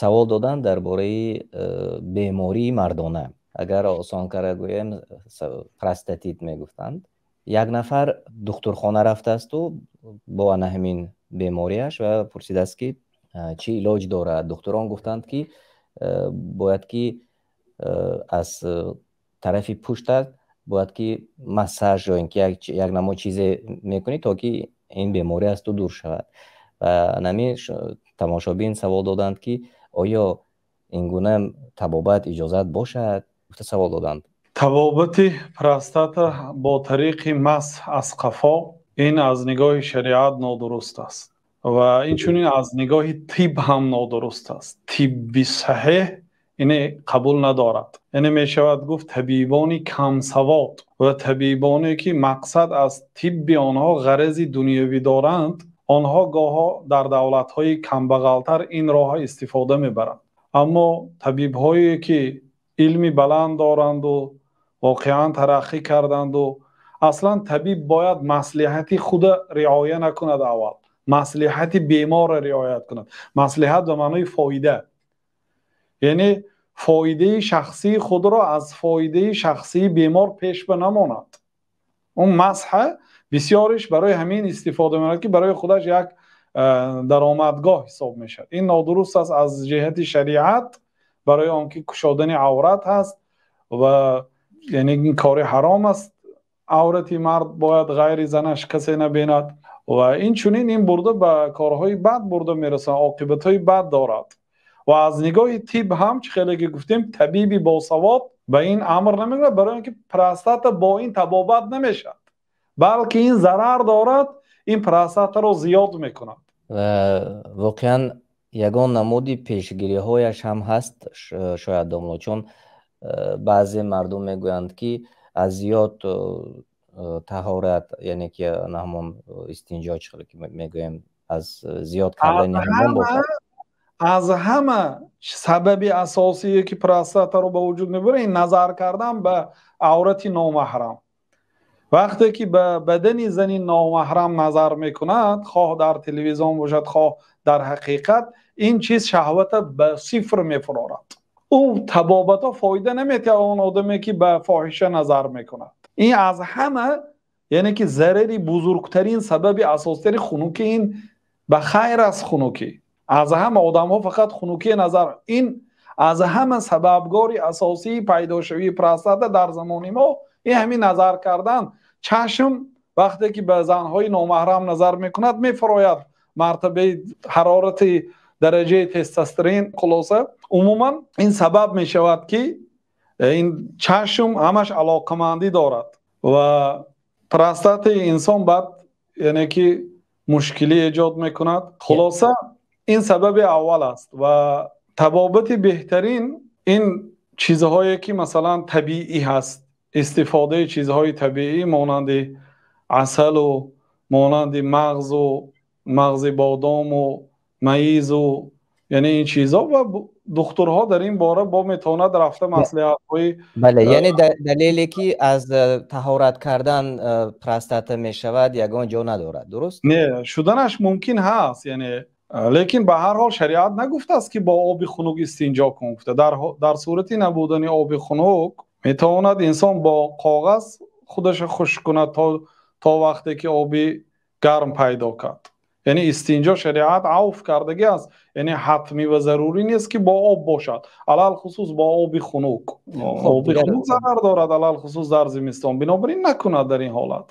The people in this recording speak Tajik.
Савол доданд дар бораи бемории мардона. Агар осон карда гӯем, простатит мегуфтанд. Як нафар духтурхона рафтаасту бо ана ҳамин бемориаш ва пурсидааст, ки чӣ илоҷ дорад. Духтурон гуфтанд, ки бояд ки аз тарафи пуштат бояд ки массаж ё ин ки як намуд чизе мекунӣ, то ки ин беморӣ аз ту дур шавад. Ва анами тамошобин савол доданд, ки оё ин гуна табобат иҷозат бошад, гуфта савол доданд. Табобати простата бо тариқи масҳ аз қафо, ин аз нигоҳи шариат нодуруст аст ва инчунин аз нигоҳи тиб ҳам нодуруст аст. Тибби саҳеҳ ине қабул надорад. Яъне мешавад гуфт, табибони камсавод ва табибоне, ки мақсад аз тибби онҳо ғарази дунявӣ доранд, онҳо гоҳо дар давлатҳои камбағалтар ин роҳро истифода мебаранд. Аммо табибҳое, ки илми баланд доранду воқеан тараққӣ карданду, аслан табиб бояд маслиҳати худа риоя накунад, аввал маслиҳати беморро риоят кунад. Маслиҳат ба маънои фоида, яъне фоидаи шахсии худро аз фоидаи шахсии бемор пеш ба намонад. Он масҳа бисёриш барои ҳамин истифода мебарад, ки барои худаш як даромадгоҳ ҳисоб мешавад. Ин нодуруст аст аз ҷиҳати шариат, барои он ки кушодани аврат ҳаст ва яъне ин кори ҳаром аст. Аврати мард бояд ғайри занаш касе набинад ва инчунин ин бурда ба корҳои бад бурда мерасонад, оқибатҳои бад дорад. Ва аз нигоҳи тиб ҳам, чӣ хеле ки гуфтем, табиби босавод ба ин амр намекунад, барои он ки простата бо ин табобат намешавад, балки ин зарар дорад, ин простатаро зиёд мекунад. Ва воқеан ягон намуди пешгириҳояш ҳам ҳаст шояд, домло, чун баъзе мардум мегӯянд, ки аз зиёд таҳорат, яъне ки ҳамон истинҷо, чӣ хеле ки мегӯем, аз зиёд кардани ҳамон бошад. Аз ҳама сабаби асосие, ки простатаро ба вуҷуд мебарад, ин назар кардан ба аврати номаҳрам. Вақте ки ба бадани зани номаҳрам назар мекунад, хоҳ дар телевизион бошад, хоҳ дар ҳақиқат, ин чиз шаҳвата ба сифр мефурорад. Ӯ табобатҳо фоида наметиҳад он одаме, ки ба фоҳиша назар мекунад. Ин аз ҳама, яъне ки зарари бузургтарин, сабаби асоситарин хунукӣ, ин ба хайр аст хунукӣ. Аз ҳама одамҳо фақат хунукӣ назар, ин аз ҳама сабабгори асосии пайдошавии простата дар замони мо ин ҳамин назар кардан. Чашм вақте ки ба занҳои номаҳрам назар мекунад, мефарояд мартабаи ҳарорати дараҷаи тестостерин. Хулоса, умуман ин сабаб мешавад, ки ин чашм ҳамаш алоқамандӣ дорад ва простатаи инсон баъд, яъне ки мушкилӣ эҷод мекунад. Хулоса, ин сабаби аввал аст ва табобати беҳтарин ин чизҳое, ки масалан табиӣ ҳаст, истифодаи чизҳои табиӣ, монанди асалу монанди мағзу мағзи бодому маизу, яъне ин чизҳо, ва духтурҳо дар ин бора бо метавонад рафта маслиҳатҳои Бале, яъне далеле, ки аз таҳорат кардан простата мешавад, ягон ҷо надорад, дуруст? Не, шуданаш мумкин ҳаст, яъне лекин ба ҳар ҳол шариат нагуфтааст, ки бо оби хунук истинҷо кун гуфта. Дар сурати набудани оби хунук метавонад инсон бо коғаз худаша хушк кунад то вақте ки оби гарм пайдо кард. Яъне истинҷо шариат авф кардагӣ аст, яъне ҳатмӣ ва зарурӣ нест, ки бо об бошад, алалхусус бо оби хунук. Оби хунук зарар дорад, алалхусус дар зимистон, бинобар ин накунад дар ин ҳолат.